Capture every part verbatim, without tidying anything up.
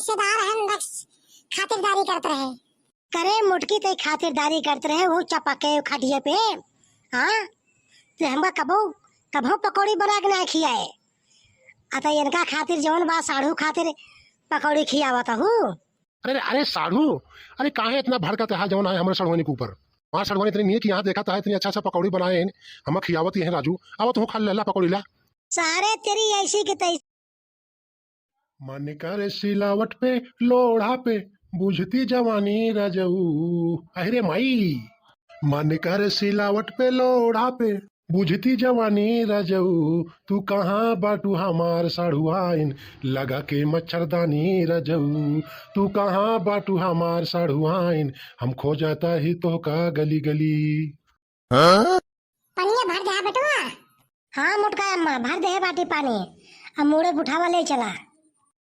रिश्तेदार हन, बस खातिरदारी करत रहे। करे मोटकी, तै खातिरदारी करत रहे, वो चपके खटिये पे, हाँ? ते हमका कबो, कबो पकौड़ी बना के ना खियाए। आ तै इनका खातिर जौन बा, साढ़ू खातिर पकौड़ी खियावत हू। अरे, अरे साढ़ू, अरे काहे इतना भड़कत है जौन है हमरे सढ़ुआइन के ऊपर? हमार सढ़ुआइन इतनी नहीं है कि यहाँ देखत है, इतनी अच्छा अच्छा पकौड़ी बनाए हैं, हम खियावत ही हैं राजू। अब तू खा ले ला पकौड़ी ला। सारे तेरी ऐसी की तैसी। मन कर सिलावट पे, लोढ़ा पे, बुझती जवानी रजऊ। अरे माई, मन कर सिलावट पे, लोढ़ा पे, बुझती जवानी रजऊ। तू कहाँ बाटू हमार सढ़ुआइन, लगा के मच्छरदानी रजऊ। तू कहाँ बाटू हमार सढ़ुआइन, हम खोजता ही तोहका गली गली। हाँ? पनिया भर दे बेटवा। हाँ मोटका अम्मा, भर दे बाटी पानी। अब मूड़े उठावा ले चला।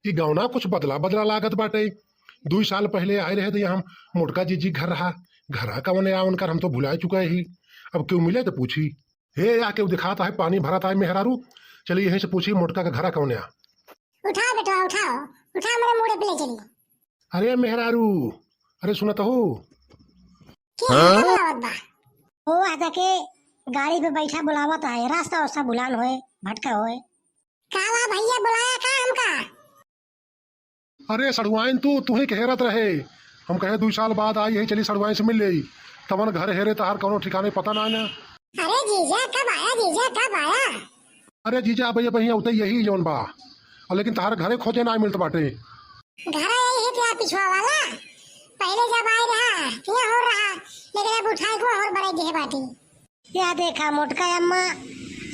ई गौना कुछ बदला बदला लागत बाटे। दुई साल पहिले आए रहे तो हम मोटका जीजी घर रहा, घरा कवने आ उनकर, हम तो भुला चुका ही। अब केहू मिले तो पूछी, हे या केहू दिखात है पानी भरत है मेहरारू, चली यहीं से पूछी मोटका के घरा कवने आ। उठाओ बेटवा, उठाओ, उठाओ, मेरे मूड़े पे ले चली। अरे मेहरारू, अरे सुनत हो? के हाँ? बुलावत बा? ओ आदा के गाड़ी पे बैठा बुलावत है, रास्ता वास्ता भुलान होए, भटका होए। का बा भैया, बुलाया का हमका? अरे सड़ुआइन तू, तू ही के हेरत रहे। हम कहे दुई साल बाद आई है, चली सड़ुआइन से मिल लेई। तवन घर हेरे तहार कौनो ठिकाने पता ना ना। अरे जीजा कब आया, जीजा कब आया? अरे जीजा अब ये बहिया उतई यही जौन बा। और लेकिन तहार घरे खोजे ना मिलत बाटे। घर यही है क्या पिछुआ वाला? पहले जब आए रहा, क्या हो रहा? लेकिन अब उठाए को और बड़े देह बाटी। या देखा मोटका अम्मा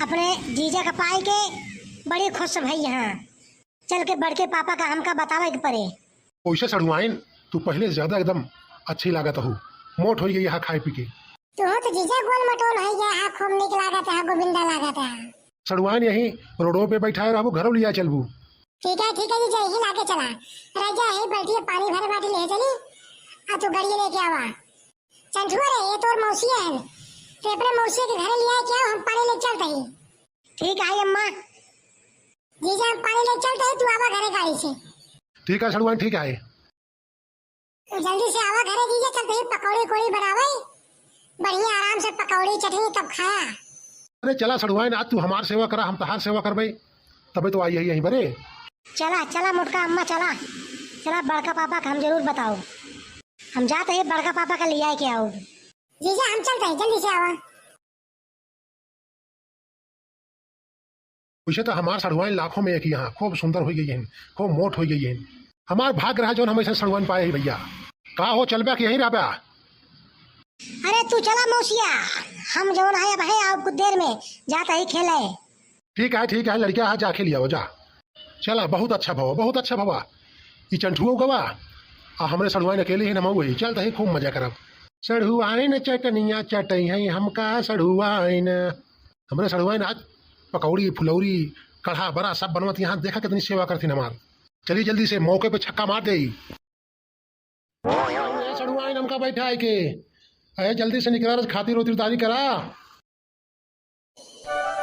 अपने जीजा का पाई के बड़ी खुश भई यहाँ। चल के बड़के पापा का हमका बतावे के पड़े। ओइसे सड़ुआइन, तू पहिले से ज्यादा एकदम अच्छी लागत हो, मोट होई गई है खाए पी के। तू हो तो जीजा गोल मटोल होई गया है, खूब निक लागत है, गोविंदा लागत है। सड़ुआइन यही रोडो पे बैठाए रहबू, घरों लिया चलबू। ठीक है, ठीक है जीजा, यही लाके चला। राजा यही बैठिए, पानी भरे बाटी ले चली, आ तू गड़िए लेके आवा। चंठुआ रे, ये तोर मौसी है, ते अपने मौसी के घरे लिया के आओ, हम पानी ले चलते ही। ठीक है अम्मा। जीजा, हम पानी ले चलते ही, तू आवा घरे गाड़ी से। ठीक है सड़ुआइन, ठीक है। तो जल्दी से आवा घरे जीजा, चलते ही पकौड़ी उकौड़ी बनावे, बढ़िया आराम से पकौड़ी चटनी तब खाया। अरे चला सड़ुआइन, आज तू हमार सेवा करा, हम तहार सेवा करबे, तबे तो आई है यहीं बरे। चला चला मोटका अम्मा, चला चला, बड़का पापा का हम जरूर बताओ, हम जाते ही बड़का पापा का लिया के आओ। जीजा हम चलते हैं, जल्दी से आवा। वैसे तो हमार सड़ुआइन लाखों में एक ही यहाँ, खूब सुंदर हो गई है, खूब मोट हो गई है। हमार भाग रहा जौन हम ऐसे सड़ुआइन पाए ही भैया। का हो चलबा कि यहीं रहबा? अरे तू चला मौसिया, हम जौन है अब है आओ कुछ देर में, जाता ही खेले। ठीक है, ठीक है, लड़किया है, जा खेलिया हो जा। चला, बहुत अच्छा भवा, बहुत अच्छा भवा। ई चंठुओ गवा, आ हमरे सड़ुआइन अकेले ही नमऊ है, चल तही खूब मजा करब। सड़ुआइन चटनिया चटई है हमका सड़ुआइन। हमरे सड़ुआइन आज पकौड़ी, फुलौरी, कढ़ा, बरा सब बनवत यहाँ, देखा कितनी सेवा करथिन हमार। चली जल्दी से मौके पे छक्का मार देई। सड़ुआइन हमका बैठा है के, अरे जल्दी से निकला, खातिर उतिरदारी करा।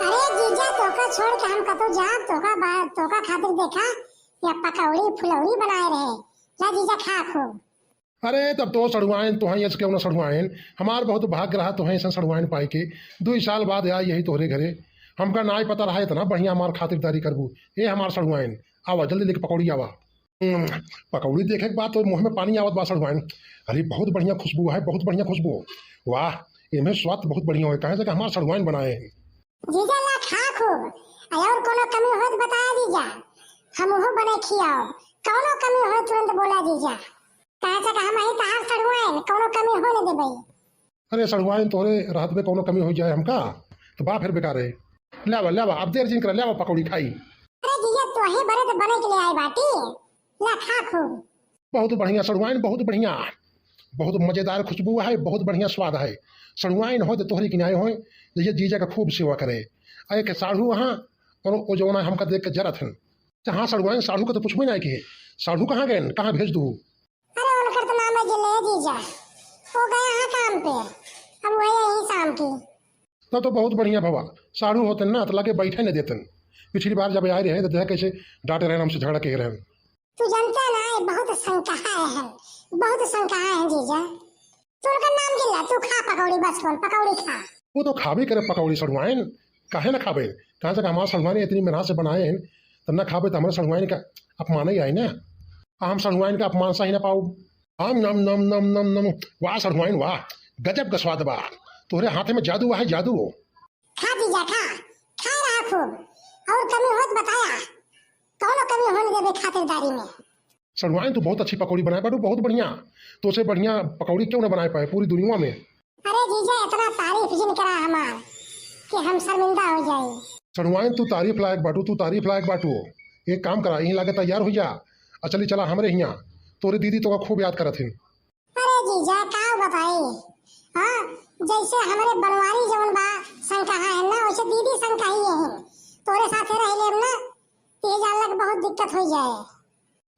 अरे जीजा, तोका छोड़ के हम कतौ जाब? तोका बा-, तोका खातिर देखा, या पकौड़ी फुलौरी बनाए रहे। ला जीजा, खा खूब। अरे तब तो सड़ुआइन, तोहई अस केहू ना सड़ुआइन। हमार बहुत भाग रहा तोहई अइसन सड़ुआइन पाए के। दुई साल बाद आई यही तोहरे घरे। हमका नाई पता रहा इतना बढ़िया हमार खातिरदारी करबू। ए हमार सड़ुआइन, आवा जल्दी लेके पकौड़ी आवा। हम्म, पकौड़ी देखे के बाद तो मुँह में पानी आवत बा सड़ुआइन। अरे बहुत बढ़िया खुशबू है, बहुत बढ़िया खुशबू। वाह, इनमें स्वाद बहुत बढ़िया होय, काहे से कि हमार सड़ुआइन बनाए हैं। जीजा ला खा खूब, अरे और कोनो कमी होत बताया जीजा, हम उहो बने खियाओ। कोनो कमी होय तुरंत बोला जीजा, काहे से कि हम ही तहार सड़ुआइन, कोनो कमी हो न देबे। अरे सड़ुआइन, तोहरे रहत में कौनो कमी हो जाए हमका, तो बा फिर बेकार है। ल्यावा, ल्यावा, अब देर जिन करा, ल्यावा पकौड़ी खाई। अरे जीजा, तोही बरे तो बने के ले आए बाटी, ला खा खूब। बहुत बढ़िया सड़ुआइन, बहुत बढ़िया, बहुत मजेदार खुशबू है, बहुत बढ़िया स्वाद है। सड़ुआइन होय तो तोहरे किनारे होय, जैसे जीजा का खूब सेवा करे। अरे के साढ़ू वहाँ, और वो जौन है हमका देख के जरत हन। हाँ सड़ुआइन, साढ़ू का तो पूछबे ना के, साढ़ू कहाँ गए, कहाँ भेज दू? अरे उनकर तो नाम है जिले जीजा, वो गए हैं काम पे, अब वही यही शाम की। तब तो बहुत बढ़िया भवा, साढ़ू होतन ना तो लगे बैठे न देतन। पिछली बार जब आए रहे तो देखा कैसे डांटे रहे, हमसे झगड़ा के रहे। तू जनता ना, ये बहुत संकाहा है, बहुत संकाहा है जीजा। तू उनका नाम गिल्ला, तू खा पकौड़ी, बस कौन पकौड़ी खा। वो तो खाबे करे पकौड़ी सड़ुआइन, काहे ना खाबे? कहाँ तक हमार सड़ुआइन इतनी मेहनत से बनाए हैं, तब ना खाबे तो हमारे सड़ुआइन का अपमान ही आए ना। आ हम सड़ुआइन का अपमान सही ना पाओ। हम नम नम नम नम नम, वाह सड़ुआइन वाह, गजब का स्वाद बा। तोहरे हाथे में जादू बा, है जादू। खा जीजा खा, खा रहा खूब, और कमी होत बताया, कौनो कमी होने देबे खातिरदारी में। सड़ुआइन, तू बहुत अच्छी पकौड़ी बनाए बाटू, बहुत बढ़िया। तोसे बढ़िया पकौड़ी क्यों ना बनाए पाए पूरी दुनिया में। अरे जीजा, इतना तारीफ जिन करा हमार कि हम शर्मिंदा हो जाई। सड़ुआइन, तू तारीफ लायक बाटू, तू तारीफ लायक बाटू। एक काम करा, यहीं लागे तैयार हो जा, आ चली चला हमरे हियाँ। तोरे दीदी तोका खूब याद करत हिन। अरे जीजा, का बताई, हाँ, जैसे हमरे बनवारी जौन बा संकाहा है ना, वैसे दीदी संकाही है। तोरे साथे रह लेब ना, ये जानला के बहुत दिक्कत हो जाए।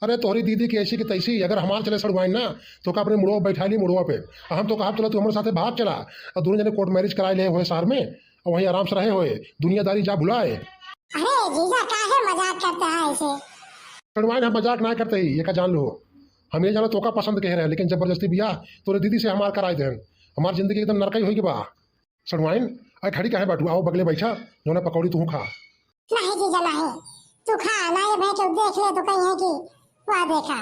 अरे तोहरी दीदी की ऐसी की तैसी, अगर हमार चले सड़ुआइन ना, तोका अपने मुड़वा बैठा ली मुड़वा पे। आ हम तो कहा चला तू हमारे साथे भाग चला, और दोनों जने कोर्ट मैरिज कराए ले होए शहर में, और वहीं आराम से रहे होए, दुनियादारी जा भुलाए। अरे जीजा, काहे मजाक करते हैं ऐसे? सड़ुआइन, हम मजाक ना करते ही, ये का जान लो। हम ये जाना तोका पसंद कह रहे हैं, लेकिन जबरदस्ती बियाह तोरे दीदी से हमार कराए देहन। हमार जिंदगी एकदम नरकई होई के बा। सड़ुआइन, अरे खड़ी काहे बाटू, आओ बगले बैठा, जौना पकौड़ी तू खा। नहीं जीजा नहीं, तू खा ना, ये भाई के देख ले तो कहीं है कि वह देखा,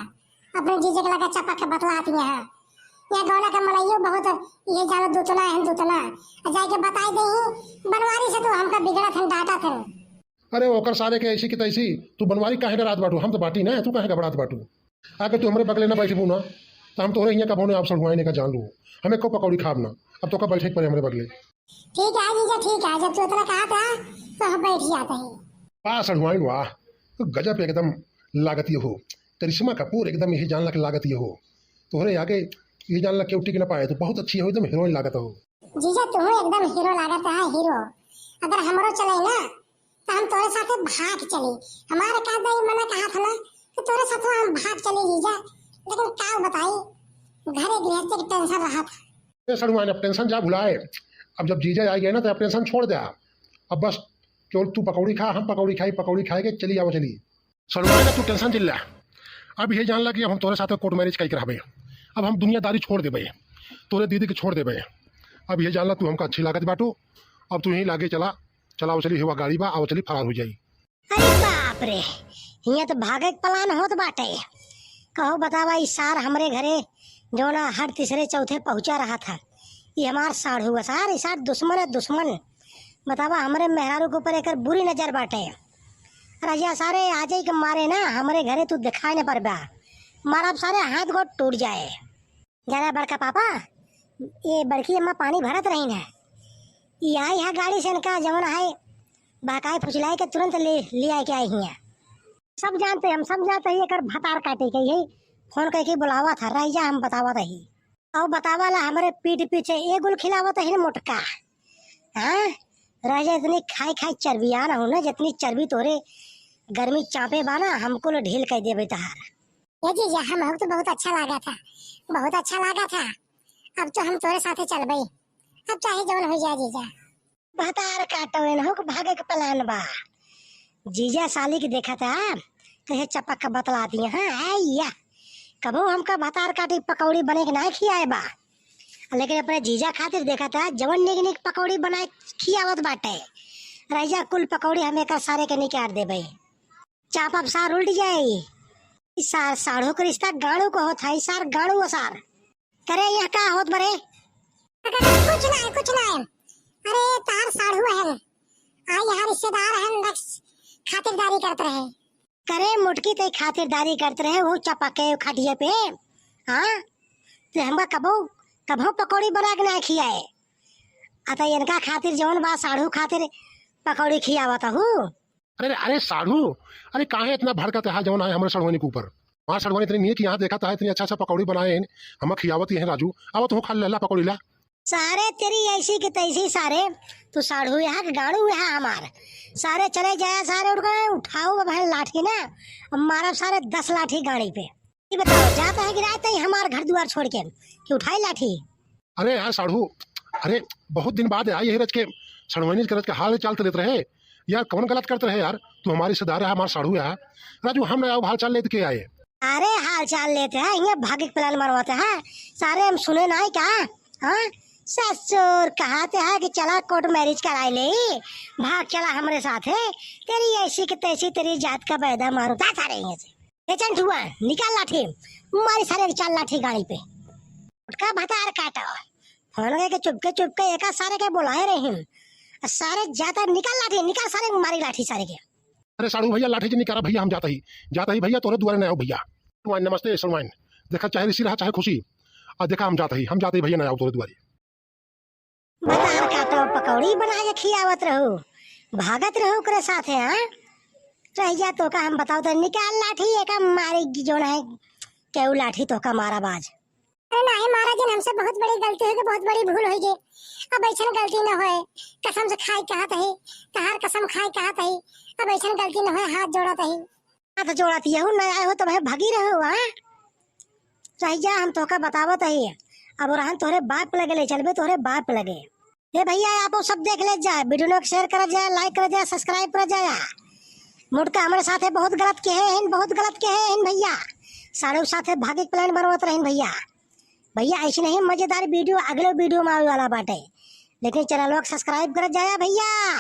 अपने जीजा के लगा चपक के बतलाती है। यहाँ गौना का मनइयो बहुत ये जानो दुतना है, दुतना। आ जाके बताई दे ही, बनवारी से तू हमका बिगड़त है, डांटत है। अरे ओकर सारे के ऐसी की तैसी, तू बनवारी काहे डरात बाटू? हम तो बाटी ना, तू काहे घबरात बाटू? अगर तू हमरे बगले ना बैठबू ना, तो हम तोहरे हियाँ कबो ना आप सड़ुआइन का जान लू। हम एको पकौड़ी खाब ना, अब तोका बैठे के पड़े हमरे बगले। ठीक है जीजा, ठीक है, जब तू इतना कहा था तो हम बैठ जाते हैं। वाह सड़ुआइन वाह, तू गजब एकदम लागत ये हो, करिश्मा कपूर एकदम यही जान लग लागत ये हो। तोहरे आगे ये जान लग केहू टिक ना पाए, तू बहुत अच्छी हो, एकदम हीरोइन लागत हो। जीजा, तू एकदम हीरो लागत है, हीरो। अगर हमरो चले ना, तो हम तोरे साथे भाग चली। हमारे का दई मना कहा था ना कि तोरे साथे हम भाग चली जीजा, लेकिन का बताई, घरे गृहस्थी के टेंशन रहा था। ए सड़ुआइन, अब टेंशन जा भुलाए। अब जब जीजा आ गए ना, तो अब टेंशन छोड़ दे। अब बस केवल तू पकौड़ी खा, हम पकौड़ी खाई, पकौड़ी खाए के चली आवा चली। सड़ुआइन, तू टेंशन जिन ला। अब ये जान ला कि अब हम तोरे साथे कोर्ट मैरिज कई के रहबे। अब हम दुनियादारी छोड़ देबे, तोरे दीदी के छोड़ देबे। अब ये जान ला, तू हमका अच्छी लागत बाटू। अब तू यहीं लागे चला, चला आवा चली, हेवा गाड़ी बा, आवा चली, फरार हो जाई। अरे बाप रे, हियाँ तो भागे के प्लान होत बाटे। कहो बतावा, ई सार हमरे घरे जौना हर तीसरे चौथे पहुँचा रहा था, ई हमार साढ़ू है सार, ई सार दुश्मन है दुश्मन। बतावा, हमरे मेहरारू के ऊपर एकर बुरी नजर बाटे। रजिया सारे आ जाई के मारे ना, हमरे घरे तू दिखाई न परबा, मारब सारे हाथ गोड़ टूट जाए। जाना बड़का पापा, ये बड़की अम्मा पानी भरत रही है, ई आई है गाड़ी से, इनका जवन है बहकाए फुसलाए के तुरंत ले, ले आए के आई हियाँ। सब जानते, हम सब जानते ही एकर भतार काटे के, यही फोन करके बुलावा था, रह जा हम बतावा रही। और बतावा ला हमरे पीठ पीछे ए गुल खिलावत ही मोटका। हाँ, रह जा, इतनी खाई खाई चर्बिया ना हो ना, जितनी चर्बी तोरे गर्मी चापे बा ना, हमको लो ढील कर देबे तहार। ए जीजा, हम हो तो बहुत अच्छा लागा था, बहुत अच्छा लागा था। अब तो हम तोरे साथे चलबे, अब चाहे जवन हो जाए जीजा। भतार काटो एनहु के भागे के प्लान बा। जीजा साली के देखा था, कहे चपक के बतला दिए, हाँ, आइया। कबो हमका भतार काटी पकौड़ी बने के ना खियाए बा। लेकिन अपने जीजा खातिर देखा था, जवन निक निक पकौड़ी बनाए खियावत बाटे। रह जा कुल पकौड़ी हम एकर सारे के निकाल देबे। चापब सार उल्ट जाई। ई सार साढ़ू के रिश्ता गाड़ू को होत है, ई सार गाड़ू है सार। करे यह का होत बरे? अरे कुछ ना है, कुछ ना है। अरे तार साढ़ू है, आ यहाँ रिश्तेदार है, बस खातिरदारी करत रहे। करे मोटकी ते खातिरदारी करत रहे, वो चपके खटिए पे। हाँ, ते हमका कबो, कबो पकौड़ी बना के ना खियाए। आ त इनका खातिर जौन बा साढ़ू खातिर पकौड़ी खियावत हूँ। अरे, अरे साढ़ू, अरे काहे इतना भड़कत है जौन है हमरे सड़ुआइन के ऊपर? हमार सड़ुआइन इतनी नीक यहाँ देखत है, इतनी अच्छा अच्छा पकौड़ी बनाए हैं, हम खियावत ही हैं राजू। अब तू खा ले ला पकौड़ी ला। सारे तेरी ऐसी की तैसी सारे, तू साढ़ू यहाँ के गाड़ू यहाँ हमार। सारे चले जाया सारे उठ गए, उठाओ अब है लाठी ना, अब मारब सारे दस लाठी गाड़ी पे। ये बताओ, जाता है कि रहता है हमार घर दुआर छोड़ के, कि उठाई लाठी? अरे यार साढ़ू, अरे बहुत दिन बाद आई है रच के, सड़ुआइन के रच के हाल चाल तो लेत रहे। यार कौन गलत करत रहे यार, तू हमार रिश्तेदार है, हमार साढ़ू है। राजू हम ना आओ हाल चाल लेत के आए। अरे हाल चाल लेते हैं, ये भागे के plan बनवाते हैं। सारे हम सुने नाहीं का? हाँ, ससुर कहते हैं कि चला court marriage कराए ले, भाग चला हमरे साथ है। तेरी ऐसी की तैसी, तेरी जात का बैदा मारू। जा सारे यहाँ से। ए चंठुआ, निकाल लाठी, मारी सारे के चार लाठी गाड़ी पे। उठका भतार काटो। फोन के चुपके चुपके एका सारे के बोलाए रही। आ सारे जाता, निकाल लाठी, निकाल सारे के, मारी लाठी सारे के। अरे साढ़ू भैया, लाठी जी निकाला भैया, हम जाता ही, जाता ही भैया, तोरे दुआरे न आओ भैया। सुनवाइन, नमस्ते सुनवाइन। देखा चाहे रिसी रहा चाहे खुसी, आ देखा हम जाता ही, हम जाता ही भैया, न आओ तोरे दुआरे। भतार काटो, पकौड़ी बना के खियावत रहू, भागत रहू ओकरे साथे, हाँ? रहिया तोका हम बताओ तो, निकाल लाठी, एका मारी जोन है, केहू लाठी तोका मारा बाज। अरे नाही महाराज जी, हमसे बहुत बड़ी गलती होइ गई, बहुत बड़ी भूल होइ गई। अब ऐसन गलती न होए, कसम से खाई कहत ही, तहार कसम खाई कहत ही, अब ऐसन गलती न होए, हाथ जोड़त ही। हाथ जोड़त यहू न आए हो तो भाई भगी रहो, हाँ? रहिया हम तोका बतावत ही, अब रहन तोहरे बाप लगे ले चलबे, तोहरे बाप लगे। हे भैया, आप सब देख ले जाए, video को share कर जाए, like कर जाए, subscribe कर जाए। मुटका हमरे साथे बहुत गलत के है हिन, बहुत गलत के है हिन भैया। साढ़ू साथे भागे के plan बनवत रहिन भैया। भैया ऐसे नहीं मजेदार video अगले video में आवे वाला बाटे, लेकिन channel को subscribe कर जाए भैया।